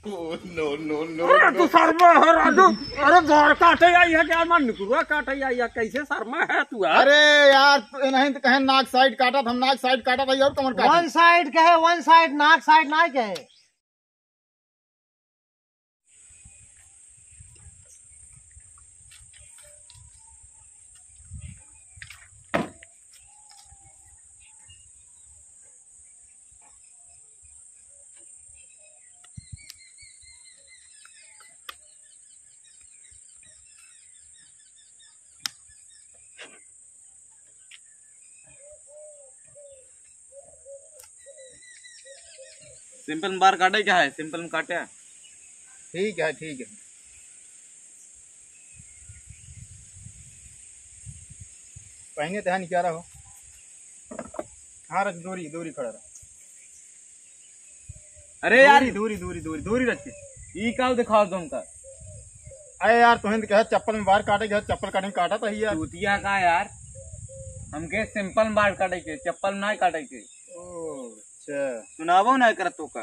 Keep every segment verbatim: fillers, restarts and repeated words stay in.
No, no, no, अरे तू शर्मा है राजू। अरे बार काटे आई है क्या, मन निकुरा काटे आई है, कैसे शर्मा है तू यार? अरे यार, तू नहीं तो कहे नाक साइड काटा था, हम नाक साइड काटा था, और कमर काटा। वन साइड कहे, वन साइड, नाक साइड ना कहे। सिंपल में बार काटे क्या है? सिंपल में काटे। ठीक है, ठीक है। पहने तो है निकारा हो। हाँ, रख, दूरी, दूरी खड़ा रह। अरे यार। दूरी, दूरी, दूरी, दूरी, दूरी रख के। ई का दिखाओ तुमका? अरे यार, तुहिन कहे चप्पल में बार काटे के, चप्पल काटे काटा तो ही यार। चूतिया का यार, हमके सिंपल में बार काटे के, चप्पल में ना काटे के। ओ, अच्छा। सुनावो ना करत तो का?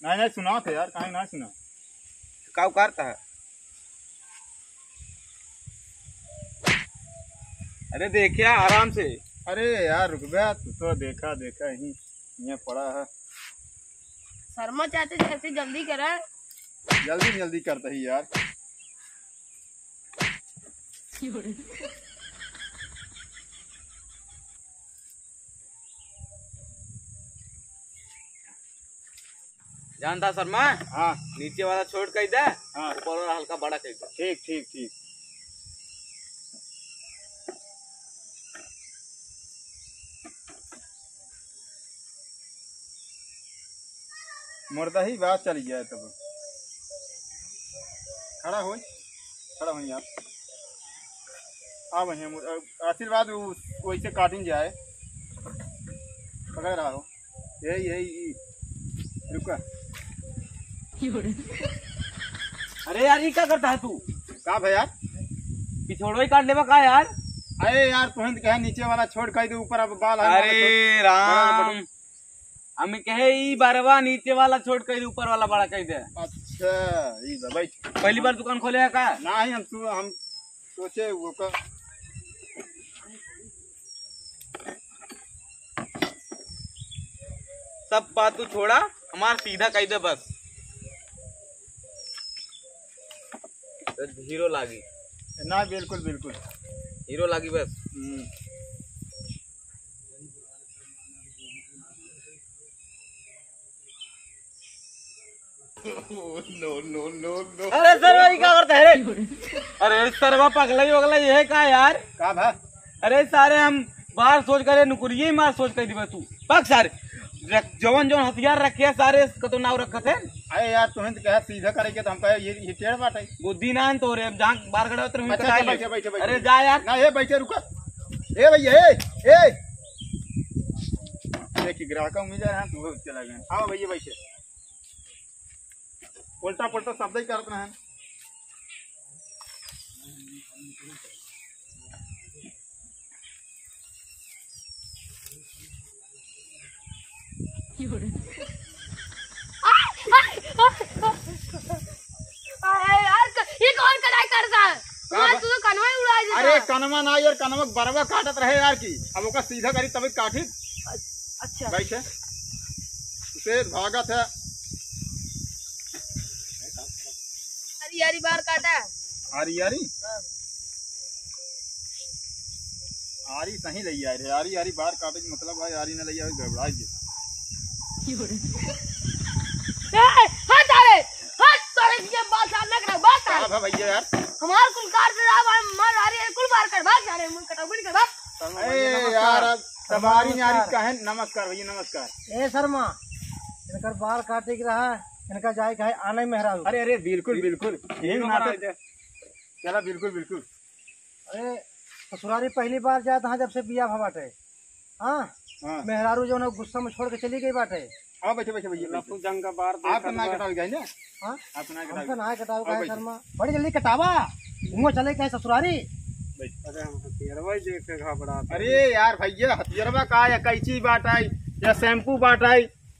नहीं, नहीं, सुनाओ थे यार, काहे ना सुना? का उकारता है? अरे देखिया आराम से। अरे यार रुक बे, तू तो देखा देखा ही ये पड़ा है। शर्मा चाचा जैसे जल्दी करा। जल्दी जल्दी करता ही यार। जानता शर्मा? हाँ। नीचे वाला छोट कह दे, हाँ। ऊपर वाला हल्का बड़ा कह दे। ठीक, ठीक, ठीक। मुर्दा ही बात चल गया है तब। खड़ा हो, खड़ा हो यार। आ वहीं मुर-, आशीर्वाद उ-, वैसे काटिन जाए। पकड़ रहा हो। यही, यही, यही। रुका। अरे यार, ये क्या करता है तू? का भाई यार? पिछोड़ो ही काट लेबा का यार? अरे यार, तुहंत कहे नीचे वाला छोट कह दे, ऊपर अब बाल है, अरे छोट। राम। हम कहे ई बरवा नीचे वाला छोट कह दे, ऊपर वाला बड़ा कह दे। अच्छा, ई बा, बैठ। पहली बार दुकान खोले है का? नहीं, हम सु-, हम सोचे वो का। सब बात तू छोड़ा, हमार सीधा कह दे बस। तो हीरो लागी। ना, बिल्कुल, बिल्कुल। हीरो लागी बस। हम्म। No, no, no, no। अरे सरवा, ई का करता है रे? अरे सरवा, पगला ही वगला ये है का यार? का भा? अरे सारे हम बार सोच करे, नुकुरिये मार सोच कर दिबे तू। पक सारे। रख-, जवन जवन हथियार रखे हैं सारे, इसका तो नाव रखत है। अरे यार, तुहें तो कहा सीधा करे के, तो हम कहे ये, ये टेढ़ बात है। बुद्धि ना है तो रे, हम जहाँ बार खड़ा होते हैं, अच्छा, कटा अच्छा, ले। बैठे, बैठे, बैठे। अरे जा यार। ना, ये बैठे, रुका। ए भैया, ए, ए। देखिए, ग्राहक उम्मीद है, हाँ, तू चला गया। हाँ भैया, बैठे। उल्टा पुल्टा शब्द ही करत रहन। अरे यार, क-, ये कौन कटाई करता है? का तुम्हारा बा-, तू तो कनवा ही उड़ा देता अरे है। कनवा ना यार, कनवा बरवा काटत रहे यार की। अब ओका सीधा करी तभी काटी। अच्छा। बैठे। शेर भागत है। अरे यारी बार काटा। आरी, आरी? हाँ। आरी सही लई आए रे। आरी, आरी बार काटे के मतलब है, आरी न लई आए, गड़बड़ा गया। ए, हट सारे, हट सारे, ये बात साफ ना करा, बात साफ। का भा भैया यार? हमार कुल काट दे रहा, हमार आरी है, कुल बार कर, बात सारे, मुंह कटा, गुली कर, बात। ए यार, अब सवारी न्यारी नमस्कार। कहे, नमस्कार भैया, नमस्कार। ए शर्मा, इनकर बार काटे के रहा, इनका जाए के है आने मेहरारू। अरे, अरे, बिल्कुल, बिल्कुल। यही बिल्कुल नाते बनाओ इधर। चला, बिल्कुल, बिल्कुल। अरे, ससुरारी पहली बार जात हाँ, जब से बियाह भवा बाटे। हाँ? हाँ। मेहरारू जौन है गुस्सा में छोड़ के चली गई बाटे। हाँ, बैठे, बैठे, बैठे, बैठे। लफू जंग का बार आप तो ना कटाओ जाए ना? हाँ? आप तो ना कटाओ हमसे जाए। ना कटाओ, आओ काहे बैठे। शर्मा? बड़ी जल्दी कटावा। मुँह चले काहे ससुरारी? बैठ। अरे, हम हथियारवा ही देख के घबराते अरे हैं। यार भैया, हथियारवा का या कैंची बाटइ, या शैम्पू बाटइ,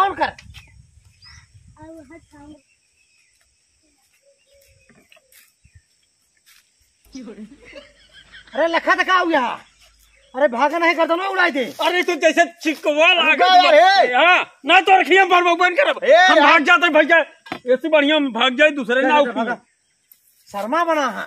sound कर। अरे लखा त का हुआ? अरे भागा नहीं, गर्दन में उड़ाई दे। अरे तू जैसे चिकवा लागे रुका यार, हे। हाँ, ना तो रखिए हम भर बन करब। हे हम यार। भाग जाते भैया, ऐसे बढ़िया हम भाग जाए दूसरे ना उखी। भागा। शर्मा बना है।